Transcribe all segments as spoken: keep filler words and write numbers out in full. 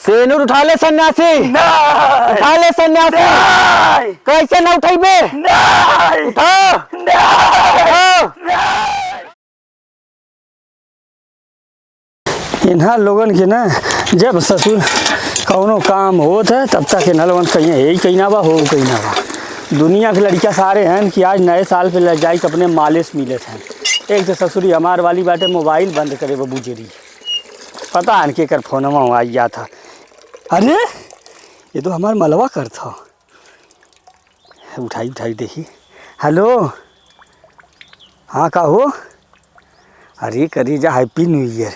सेनुर उठा ले सन्यासी। नहीं। उठा ले सन्यासी। नहीं। कैसे न उठैबे? नहीं। उठा। नहीं। उठा। नहीं। इन्हा लोगन के ना, जब ससुर कौनो काम होत है, तब तक इन्हा लोगन कहिए, "यही कहीं ना बा, हो कहीं ना बा।" दुनिया के लड़िका सारे हैं कि आज नए साल पे ले जाई तो अपने मालिश मिलत हैं। एक तो ससुरी हमार वाली बाटे, मोबाइल बंद करे वो बुजरी। पता है इनके कर फोनवा आई जात है। अरे, ये तो हमार मलवा करत ह। उठाई, उठाई देखी। हेलो, हाँ, का हो? अरे, करेजा, Happy New Year।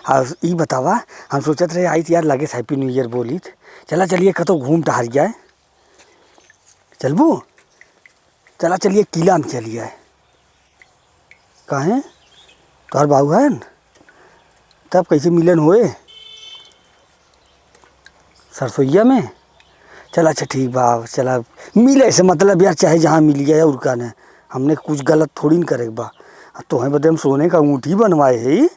आ, ई बतावा, हम सोचत रहे, आई त यार, लगे से Happy New Year बोली त। चला, चलिए, कतो घूम टहर जाए। चलबू? चला, चलिए, किला में चलिए। काहे? तोहर बाबू हन? तब कैसे मिलन होए? सरसोईया में? चल, अच्छा, ठीक बा, चला, मिले से मतलब यार, चाहे जहाँ मिल गया, और का न, हमने कुछ गलत थोड़ी न करे के बा। आ तोहे बदे हम सोने का अंगूठी बनवाए है,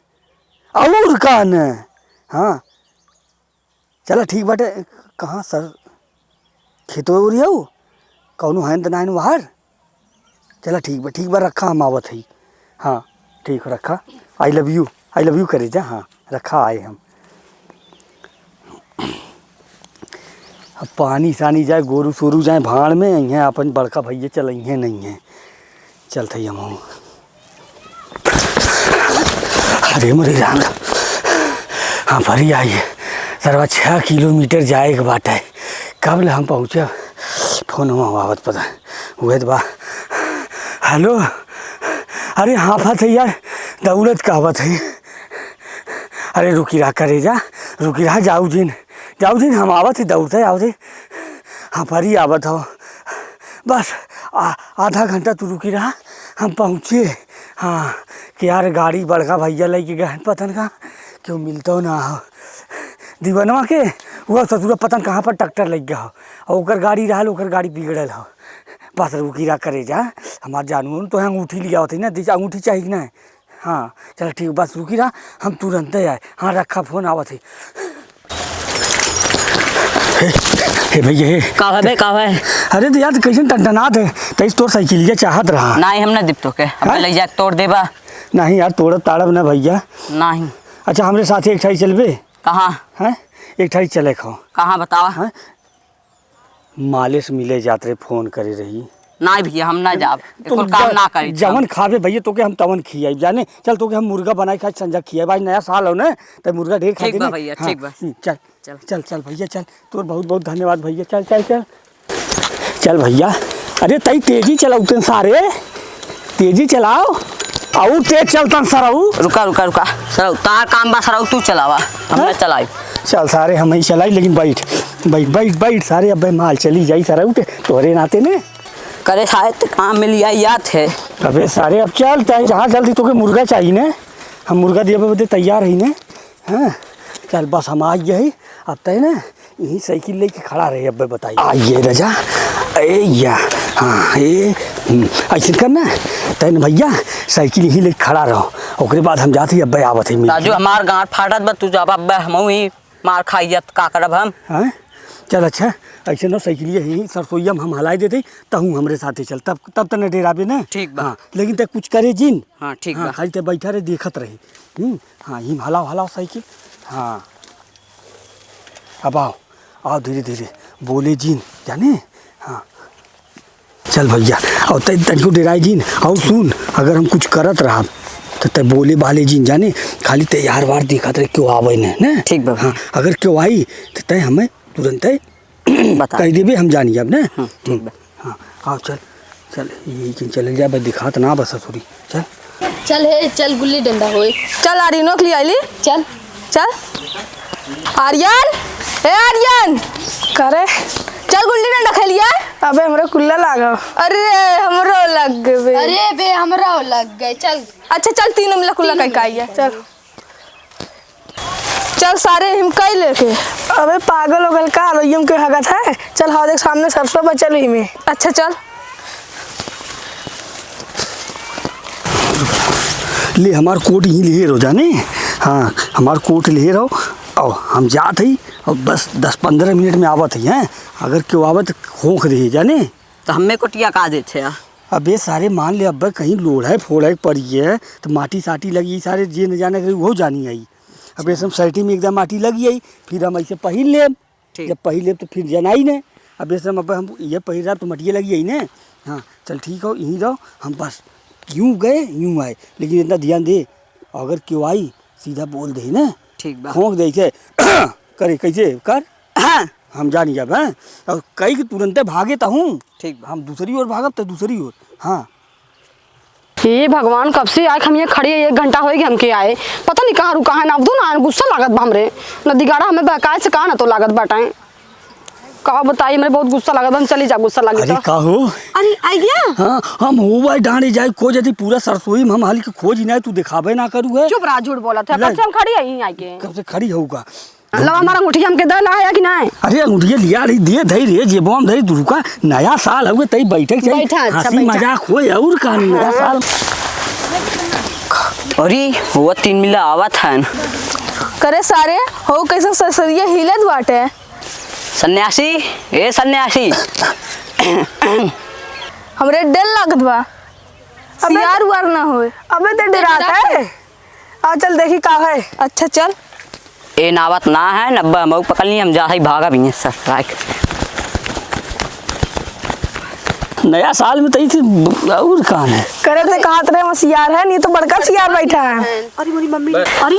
और का न। हाँ, चला, ठीक बाटे। कहाँ सर, खेतवे ओरी हऊ? कौनो हन त नाइन बाहर? चला, ठीक बा, ठीक बा, रखा, हम आवत हई। हाँ, ठीक हो, रखा। I love you, I love you करे जा। हाँ, रखा, आए हम। अब पानी सानी जाए, गोरू सोरू जाए भाड़ में, इहें अपन बड़का भैया चलइहें नहीं है। चलत हई हमहूँ। अरे मोरे राम, हाँ, भरी आई है। सरवा छः किलोमीटर जाए के बाटे। कब ले हम पहुँचे? फोन हुआ आवत पता है। उहे त बा। हेलो, अरे हाँफत है यार, दौड़त का आवत है। अरे रुकी रहा करेजा, रुकी रहा, जाऊ जिन, जाऊ जिन, हम आवत ही दौड़ते आवत ही। हाँ, भरी आवत हो। बस आ, आधा घंटा तू रुकी रहा, हम पहुँचे। हाँ, कि यार गाड़ी बड़का भैया लेके गए हैं पतन का, केहू मिलतो ना हो। दीवनवा के, वो ससुरा पतन कहाँ पर ट्रैक्टर लग गया हो, और ओकर गाड़ी रहल, ओकर गाड़ी बिगड़ल हो। बस रुकी रहा करेजा, हमार जानू, तो अंगूठी लिया होती ना, दीजिए, अंगूठी चाहिए कि ना? हाँ, चल ठीक, बस रुकी रहा, हम तुरंते आए। हाँ, रखा फोन, आवत है। हे, हे भैया, हे। का है बे, का है? अरे तो यार, तो कैसन टनटनात है, तैस तोर साइकिलिया चाहत रहा। नाही, हम ना दिप तोके, अब हाँ? ले जाके तोड़ देबा। नाही यार, तोड़ब ताड़ब ना भैया। नाही। अच्छा, हमरे साथे एक ठाई चलबे? कहाँ? हैं? एक ठाई चले खाओ। कहाँ बतावा? हैं? मालिश मिले जात रहे, फोन करे रही। नाही भैया, हम ना जाब। तुम कुल काम जा-, ना करी। जवन खाबे भैया, तोके हम तवन खियाई, जाने? चल, तोके हम मुर्गा बनाई खाई, संझा खियाई। भाई, नया साल हो ना, त मुर्गा ढेर खा ठीक बा देने। भैया, हाँ, ठीक बा। हम्म, चल, चल। चल, चल भैया, चल। तोर बहुत, बहुत धन्यवाद भैया। चल, चल, चल। चल भैया, अरे तई तेजी चलाऊ तन सारे, तेजी चलाओ, और तेज चलतन सरऊ। रुका, रुका, रुका, सरऊ, तार काम बा सरऊ, तू चलावा, हम ना हाँ? चलाई। चल सारे, हम ही चलाई, लेकिन बैठ, बैठ, बैठ, बैठ सारे, अबे माल चली जाई सरऊ के, तोहरे नाते ने। करे सारे, ते काम मिल जाई, याद है। अबे सारे, अब चल, तय जहाँ जल्दी तोके मुर्गा चाहिए ने, हम मुर्गा दिए बदे तैयार ही ने। हाँ, चल बस हम आ गए ही। अब तय ना यही साइकिल लेके खड़ा रहे, अब बताई। आ ये राजा, ए या, हाँ, ए, हम्म, ऐसे करना, तय ना भैया, साइकिल यहीं लेके खड़ा रहो, ओकरे बाद हम जाते ही, अब आवत ही मिल राजू, के। हमार गांठ फाटत बा, तू जाबा, अब हम ही मार खाई जात, का करब हम? हाँ? चल अच्छा, ऐसे ना साइकिल यहीं सरसोईया में हम हलाई देते, तहूँ हमरे साथे चल, तब, तब तने डेराबे ना। ठीक बा। हाँ, लेकिन तय कुछ करे जिन। हाँ, ठीक हाँ, बा। खाली तय बैठा रहे, देखत रहे। हम्म, हाँ, हिम हलाओ, हलाओ साइकिल। हाँ, अब आओ, आओ धीरे धीरे, बोले जिन, जाने? हाँ, चल भैया, और तै तनिको डेराए जिन। और सुन, अगर हम कुछ करत रहब, तो तै बोले बाले जिन, जाने? खाली तैयार वार दिखत रहे, क्यों आवे न, न? ठीक बा। हाँ, अगर क्यों आई, तो तै हमें तुरंत बता। कह देबे, हम जानी अब, न? हाँ, ठीक बा। हाँ, आओ, चल, चल, यही कहीं चले जाए, बस दिखात ना, बस ससुरी, चल। चल हे, चल गुल्ली डंडा होए। चल आर्यनो के लिए आइली। चल। चल। आर्यन, ए आर्यन। करे? चल गुल्ली डंडा खेलिए। अबे हमरो कुल्ला लागो। अरे हमरो लग गए। अरे बे हमरो लग गए, चल। अच्छा चल, तीनों मिला कुल्ला तीनों कई का आइए, चल। चल सारे, हिम कई लेके। अबे पागल हो गल का? लोइयम के हगत है। चल, हाँ देख, सामने सरसों बचल ही में। अच्छा चल। ले, हमार कोट यहीं लिहे रहो, जाने? हाँ, हमार कोट लिहे रहो। और हम जात हई, और बस दस पन्द्रह मिनट में आवत हई, हैं? अगर केहू आवत, खोंख देही, जाने? तो हमें कोटिया का देत है? अबे सारे, मान ले, अब्बे कहीं लोढ़े फोड़े पड़ी है, तो माटी साटी लगी, सारे जे न जाने करी, वो जानी आई। अबे सब सर्टी में एकदम माटी लगी आई, फिर हम ऐसे पहिर लेब। ठीक। जब पहिर लेब, तो फिर जनाई ने। अबे सब, अब हम ये पहिर रहा, तो मटिए लगी आई ने। हाँ, चल ठीक हो, यहीं रहो, हम बस यूं गए, यूं आए, लेकिन इतना ध्यान दे, अगर केहू आई, सीधा बोल दे ने। ठीक बा। खोंख दे के, करे, कैसे कर? हाँ। हम जानी जाब, हैं? और कई के तुरंते भागे त हूँ। ठीक बा। हम दूसरी ओर भागब त दूसरी ओर। हाँ। हे भगवान, कब से आए हम ये खड़ी है, एक घंटा होइगे हमके आए, पता नहीं कहाँ रुका है ना, अब दो ना गुस्सा लागत बा हमरे, ना दिगाड़ा हमें बहकाए से कहाँ ना तो लागत बाटे। का बताई, हमरे बहुत गुस्सा लागत बा, हम चली जा, गुस्सा लागे अरे तो। का हो? अरे आ गया। हाँ, हम हुआ डांडे जाए खोज, यदि पूरा सरसोई में हम हाल के खोज ही ना, तू दिखाबे ना करू है। चुप रहा, झूठ बोलत है, ले। कब से हम खड़ी है यहीं आके। कब से खड़ी होगा? लवा हमारा अंगूठी हमके दे ला है कि नहीं? अरे अंगूठिया लिया रही, दे धई रे, जेबो में धई दुरुका, नया साल हउए, तई बैठे के चाहिए। बैठा, अच्छा, हंसी बैठा। मजाक होए, और का नहीं, नया साल। अरे, वो तीन मिला आवत हन। करे सारे, हो कैसे ससुरिया हिलत बाटे? सन्यासी, ए सन्यासी। हमरे डर लागत बा। अबे सियार उआर ना होए। अबे ते डरात है। आ चल देखी का है। अच्छा चल। ए नावत ना है, नब्बे हम पकड़ ली, हम जा ही भागा भी हैं सर, राख। नया साल में तई थी और कहाँ है? करे ते कहत रहे वहाँ सियार है, नहीं तो बड़का सियार बैठा है। अरे मोरी मम्मी, अरे।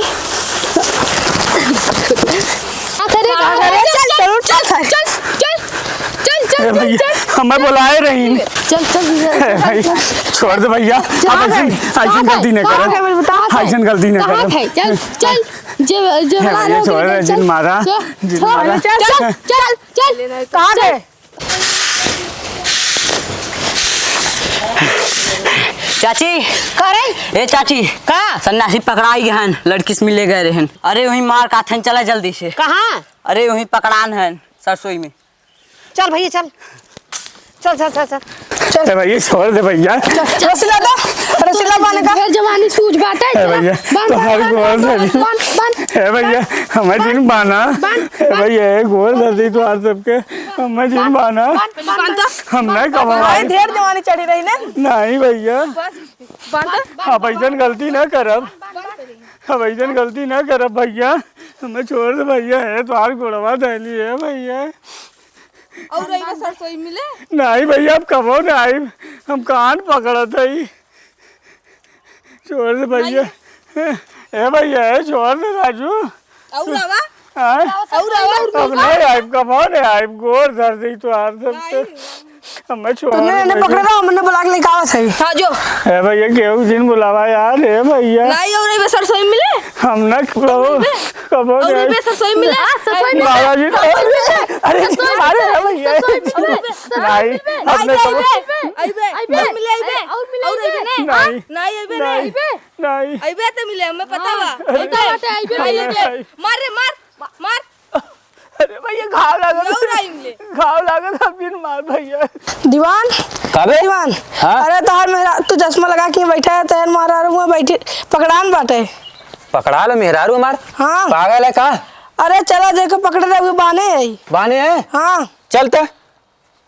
अरे, अरे, चल, चल, चल, चल, चल, चल, चल, ए चल, भाई, चल। हमें बुलाए रही। चल, चल, चल, ए भाई, चल। छोड़ दे भैया, कहाँ आप ऐसी, है? ऐसी कहाँ गलती है? ना कहाँ करो। है? बता। ऐसी गलती ना कहाँ करो। है? चल, चल, जो, जो ए भैया, छोड़ दे, जिन मारा, चल, जिन छोड़, मारा। चल, चल, चल, चल। कहाँ गए? चाची। का रे? ए चाची। का? सन्यासी पकड़ाई गए हन, लड़की से मिले गए रहन। अरे वहीं मार का थन, चला जल्दी से। कहाँ? अरे वहीं पकड़ान हन, सरसोई में। चल भैया, चल। चल, चल, चल, चल। चल। ए भैया, छोड़ दे भैया। चल, चल। रसीला दो, रसीला पानी का। ढेर जवानी सूझ बाटे, ए चल। भैया, बांध, तोहार बांध, गोर बांध, धरी। बांध, बांध, बांध। ए भैया, हमें जिन बाना। बांध, ए बांध। भैया, ए गोर धरी तोहार सबके। हमें जिन बांध, बाना। बांध, बांध। हम नहीं कमाए। भाई, ढेर जवानी चढ़ी रही ने। नहीं भैया। बांध, बांध। अब ऐसन गलती ना करब। अब ऐसन गलती ना करब भैया। हमें छोड़ दे भैया, है तोहार गोड़वा धैली है भैया। और रही बस सरसोई मिले? नहीं भैया, अब कबो ना आइब, हम कान पकड़त हई। छोड़ दे भैया। ए भैया, ए छोड़ दे राजू। और आवा? हाँ? और आवा? अब नहीं आइब, कबो नहीं आइब, गोड़ धर दी तोहार सबके। नहीं। हमें छोड़ तूने दे इन्हें भैया। पकड़े रहो, हमने बुला के लेके आवा सही। हाँ, जो। ए भैया, केहू जिन बुलावा यार, ए भैया। नहीं, और रही बस सरसोई मिले? हम ना कबो, कबो और नहीं। बे सरसोई मिले? हाँ, सरसोई मिले। बाबा जी, सरसोई मिले। अरे, सरसोई अरे, मिले। अरे, ये सरसोई मिले। नहीं, सरसोई मिले। अपने अइबे, कबो अइबे, अइबे। अइबे। और मिले, अइबे। और मिले, और अइबे। अइबे ने? नहीं। नहीं, अइबे ने। हाँ। अइबे। नहीं। अइबे तो मिले, हमें पता बा। हाँ, अइबे। अइबे, अइबे, अइबे। मार रे, मार, मार। अरे भैया, घाव लागल। यौ राइम ले। घाव लागल, अब बिन मार भैया। दीवान। का बे? दीवान। हाँ? अरे तोहार मेहरा-, तू चश्मा लगा के बैठा है, तोहार मेहरारू हुआ बैठे, पकड़ान बाटे। पकड़ा लो मेहरारू हमार। हाँ। पागल है का? अरे चला देखो, पकड़े रहे, बाने है। बाने है? हाँ। चल त।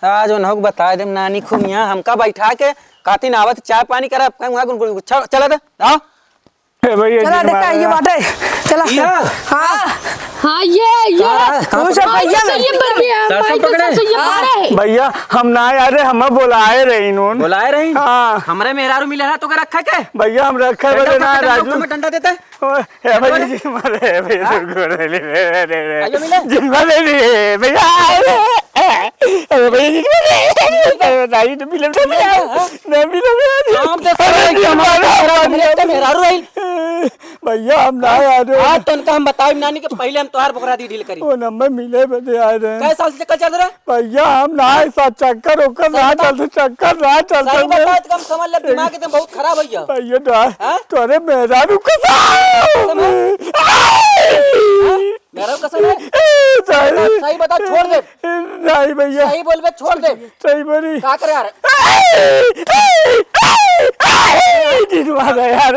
आज उन्हों को बता देम नानी खूब यहाँ हमका बैठा के कातिन आवत चाय पानी करब, कहीं वहाँ गुनगुन-, चल, चला त, आओ। ए भैया, चला, जिन देखा, मारा। ये बाटे। चला। ई ना? हाँ। हाँ, ये, ये। कहाँ रहा? कहाँ वो सब पकड़े? भैया हाँ, ये में। ये बन गया। सरसों भाई, पकड़े? सरसों ये हाँ। पकड़े। भैया, हम ना आए, अरे, हमें बुलाए रही इन्होंने। बुलाए रही? हाँ। हमरे मेहरारू मिले रहा तो के रखा के? भैया, हम रखे डंडा बदे उठा ना, के डंडा राजू। उठा, मैं डंडा देते। ओ, ए भैया, जिन मारे, ए भैया, हाँ? गोड़ ले, ले, ले, ले, ले। आइए मिले। जिन मारे, ले, भैया, अरे, अरे भैया, जिन मारे, अरे, नहीं, नहीं मिले, नहीं मिले, हाँ? नहीं मिले, नहीं मिले। हम तो अरे, सोचे कि जिन हमारे मारे, मेहरारू, मेहरारू रही। भैया, हम ना यार। आज तो उनका हम बताइब नानी के पहले हम तोहार बोकरा दी डील करी। वो नंबर मिले बदे आए रहे। कै साल से चक्कर चल रहा? भैया, हम ना ऐसा चक्कर ओकर ना चलते, चक्कर ना चलते। सही बता, तो कम समझ ले, दिमाग एकदम बहुत खराब है भैया। भैया, तो हाँ? तोरे मेहरारू कसम। कसम है? हाँ? मेहरारू कसम है? ए, सही। सही बता, छोड़ दे। नहीं भैया। सही बोलबे, छोड़ दे। सही बोली। का करे यार? जिन मारा यार।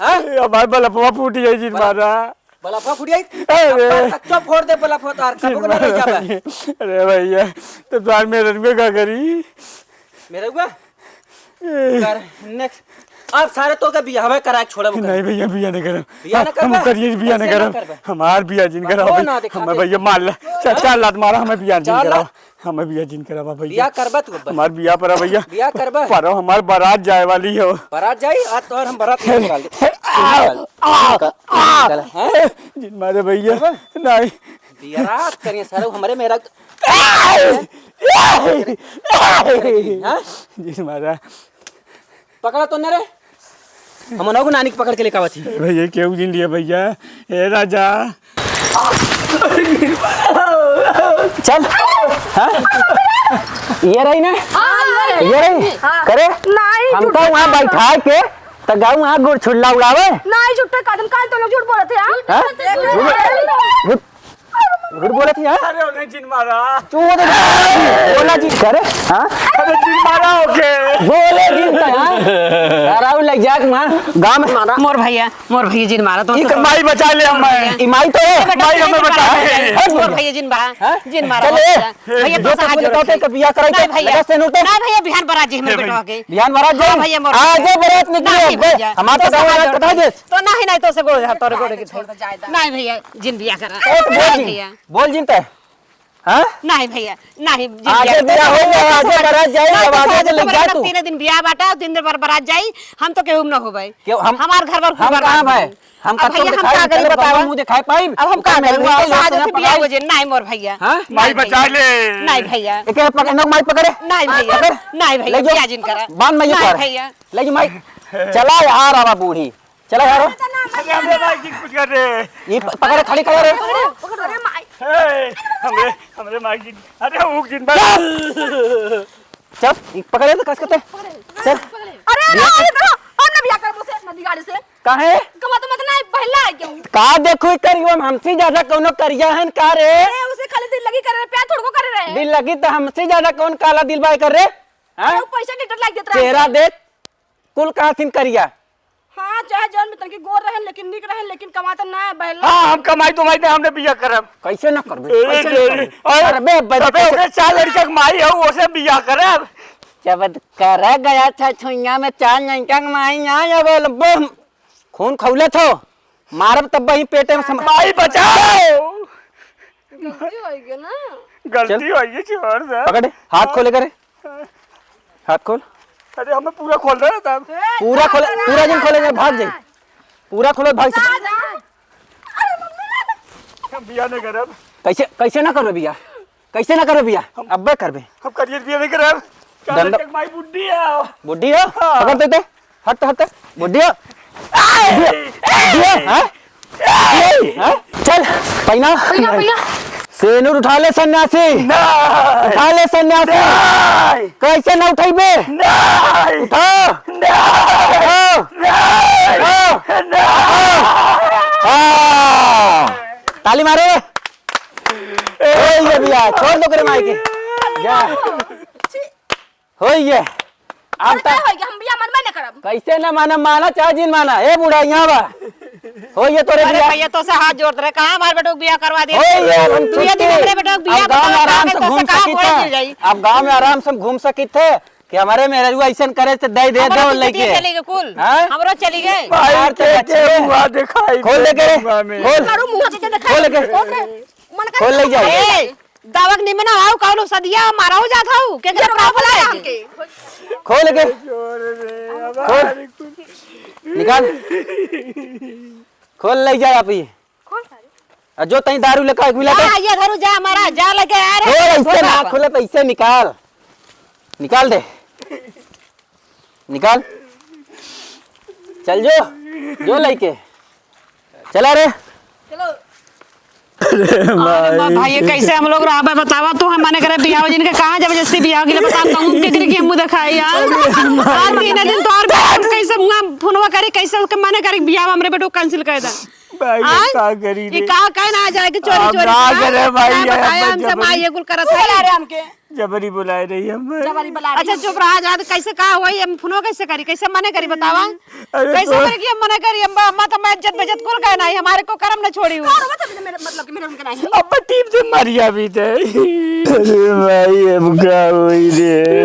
हाँ? हमार बलपवा फूट जाई, जिन मारा। बलफवा फूट जाई। अरे। अब तो कच्चो फोड़ दे बलफवा तार, कबो के ना रह जाबे। अरे भैया, तो द्वार में ररुआ का करी? मेरा हुआ? ए। कर, next। अब सारे तो के बियाह हमें करा के छोड़ब। नहीं भैया, बियाह नहीं करब। बियाह ना हम करबे? करिए, बियाह नहीं करब। हमार बियाह जिन कराओ भाई। हमें भैया मार ला। चार, चार लात मारा, हमें बियाह जिन कराओ। हमें बियाह जिन करावा भैया। बियाह करबा तू अब? हमार बियाह परा भैया। बियाह करबा? परो हमार बारात जाए वाली हो। बारात जाई? आज तो हम बारात नहीं निकाल दे। आ, आ, आ, हैं? जिन मारे भैया। करबा? नहीं। बियाह करिए सारे हमरे मेरा। हाँ? जिन मारा। पकड़ा तो न रे। हम उन्हों को नानी के पकड़ के लेके आवत ही। ए भैया, केहू जिन लिया भैया। ए राजा। चल। हाँ? ये रही ना? हाँ, ये रही। ये रही? हाँ। करे? नहीं, हमका झूठे वहाँ कहा। बैठा के, तो गाँव वहाँ गुड़ छुल्ला उड़ावे। नहीं, झूठे कदम काहे तो लोग झूठ बोलत हैं, हाँ? हाँ? झूठ, झूठ बोलत ही, हाँ? अरे, उन्हें जिन मारा। तू वो तो बोला जी, करे, हाँ? अरे, जिन मारा ओके। बोले जिन का, हाँ? ताराऊ लग जाक माँ, गाँव में मारा। मोर भैया, मोर भैया जिन मारा, तो ई तो माई बचा ले हमें। ई माई तो है। बेटा, माई हमें बचा ले। हट मोर भैया। भैया जिन बा, हाँ? जिन मारा चले। मोर भैया। भैया, जो तो तो हाथ बोले जोड़ तो के। के बियाह कराई नहीं तो भैया। लगा से नोटे। नहीं भैया, बिहान बरात जी हमरे बेटवा के। बिहान बरात जी? हाँ भैया, मोर आज भैया। जो बरात निकली नहीं है, भैया। हमार तो तो गाँव हाथ में जोड़ कटा के। दे। तो नहीं, नहीं, तो से गोड़ हाथ, तोरे गोड़ के छोड़। नहीं भैया, जिन बियाह करा। ए, तो बोल नहीं जिन, भैया। बोल जिन तै। हाँ? नहीं भैया, नहीं, जिन आजे बियाह बियाह हो करा। गया, आजे बारात जाई, नहीं, अब तो आजे शादी से तो लेके जा बरात तू। तीन दिन बियाह बाटा, तीन दिन पर बरात जाई, हम तो केहू में न होबै। क्यों? हम, हमार घर बर हम कहाँ भाई? हम अब कत्तो भैया, हम दिखाई का करी चले, बतावा? मुँह दिखाई पाई? अब हम का करी? तो आज से बियाह हो जाए, नहीं मोर भैया। हाँ? माई बचा ले। नहीं भैया। एके पकड़, नक माई पकड़े। नहीं भैया। पकड़। नहीं भैया, ले जो। बियाह जिन करा। बांध माई नहीं पर। भैया। ले जो माई। चला यार, आवा बूढ़ी। चला यार। अरे, हमरे माई जी कुछ कर रहे। ये प-, पकड़, खड़ी कर रे। पकड़, पकड़, अरे माई। ए, हमरे, हमरे माई जी, अरे, वो जिंदा। चल। चल, ये पकड़ ले तो कस के ते। चल। अरे, ना, अरे, ना, हम ना बियाह करबो से, मत गाड़ी से। काहे? कमा तो मत ना, पहला है क्यों? का देखो, ई करियो, हम हमसे ज्यादा कौनो करिया हन का रे? अरे, उसे खाली दिल लगी करे रहे, प्यार थोड़को करे रहे। दिल लगी तो हमसे ज्यादा कौन काला दिल बाय कर रे? हाँ? अरे, वो पैसा डॉक्टर लाग देत रहे। चेहरा देख, कुल कहा थिन करिया। हाँ, चाहे जौन भी तनकी गोर रहन, लेकिन निक रहन, लेकिन कमाता ना है, बहला। हाँ, हम कमाई तो माई हमने बियाह करब। कैसे ना करबे? ए, कैसे ना ए, करबे? अरे, करबे, अबे, अबे, ओकरे चार लड़का के माई हो, ओसे बियाह करब। जब करे गया था छुइया में चार लड़का के माई, यहाँ अब बम खून खौलत हो, मारब तब वही पेटे में सम- माई बचाओ। गलती हो गई ना। गलती चल। हो गई, छोड़ दे। पकड़, हाथ खोले करे। हाथ खोल। अरे, हमें पूरा खोल दे ना तब। पूरा खोले, पूरा जिन खोले, भाग जाए। पूरा खोले, भाग जाए। हम बियाह नहीं करब। कैसे, कैसे ना करबे बियाह? कैसे ना करबे बियाह? हम अब्बे करबे। हम करियर बियाह नहीं करब। डंडा- चार लड़का के माई बुड्ढी है। बुड्ढी हो? हाँ। पकड़ देते। हट, हट, बुढ़िया। बुढ़िया, बुढ़िया, हाँ? बुढ़िया, हाँ? चल, पहिना। पहिना, पहिना। सेनुर उठा ले सन्यासी। नहीं। उठा ले सन्यासी। नहीं। कैसे ना उठैबे? नहीं। उठा। नहीं। उठा। नहीं। उठा। नहीं। हाँ। ताली मारे। ए, ये भैया, छोड़ दो करे माई के। जा। होई गया। अब अरे, त का होई गया? हम बियाह मनबे न करब। कैसे ना माना, माना चाहे जिन माना। ए बूढ़ा, यहाँ बा। होई गया तोरे अरे बियाह। भैया, तो से हाथ जोड़त रहे, कहाँ हमारे बेटो के बियाह करवा दिया? होई गया, हम तू ये दिन छुट्टी। हमरे बेटो के बियाह अब गाँव में बतावा, आराम से तो घूम कहाँ सकित घोड़े है। गिर जाई? अब गाँव में आराम से हम घूम सकित है कि हमारे मेहररुआ ऐसन करे से दे, दे, हमरो दे की लइके। चली गई कुल। हाँ? हमरो चली गई। भाई, यार, तो के, बच्चे। के हुआ दिखाई खोल दे के। खोल। करू मुंह देखे दिखाई। खोल के। खोल के। मन कर खोल ले जाए। ए, दवक निमन हाउ, कौनो सदिया मारहु जात हउ, केकरा ये problem रोक है? हमके। खोल के। खोल। निकाल। खोल ले जाए आप ही। खोल सारे। आ जो तई दारू लेकर मिला तो। जा, ये धरू जा, मारा, जा लेके आ रे। खोल, ऐसे ना खोले, तो ऐसे निकाल। निकाल दे। निकाल। चल जो, जो लइके। चला रे। चलो। अरे अरे बा-, भाई। भाई, ये कैसे हम लोग रहबे बतावा तू, हम मने करे बियाह जिनके कहाँ जबरदस्ती बियाह के लिए बताओ, कहूँ के करी के मुँह दिखाई यार। अरे माई। और तीन दिन तो और भी हम कैसे मुँह फोनवा करी, कैसे के मने करी बियाह हमरे बेटो cancel कर दे। भाई, आय? का करी ये रे? का कहे ना जाए कि चोरी हम चोरी ना करा? करे भाई, ना ये बताया बच्चा हमसे, माँ बच्चा। ये कुल करत है। अरे हमके। जबरी बुलाए रही हम। जबरी बुला अच्छा चुप रहा जा। कैसे का होई? हम फोनो कैसे करी, कैसे मने करी बतावा? अरे कैसे तो- करे कि हम मने करी? हम अम्मा तो मैं इज्जत बेइज्जत कुल गए ना, हमारे को करम न छोड़ी हो। और बता दे मेरे, मतलब कि मेरे उनके नहीं। अब टीम से मरिया भी थे। अरे भाई, अब का होई रे?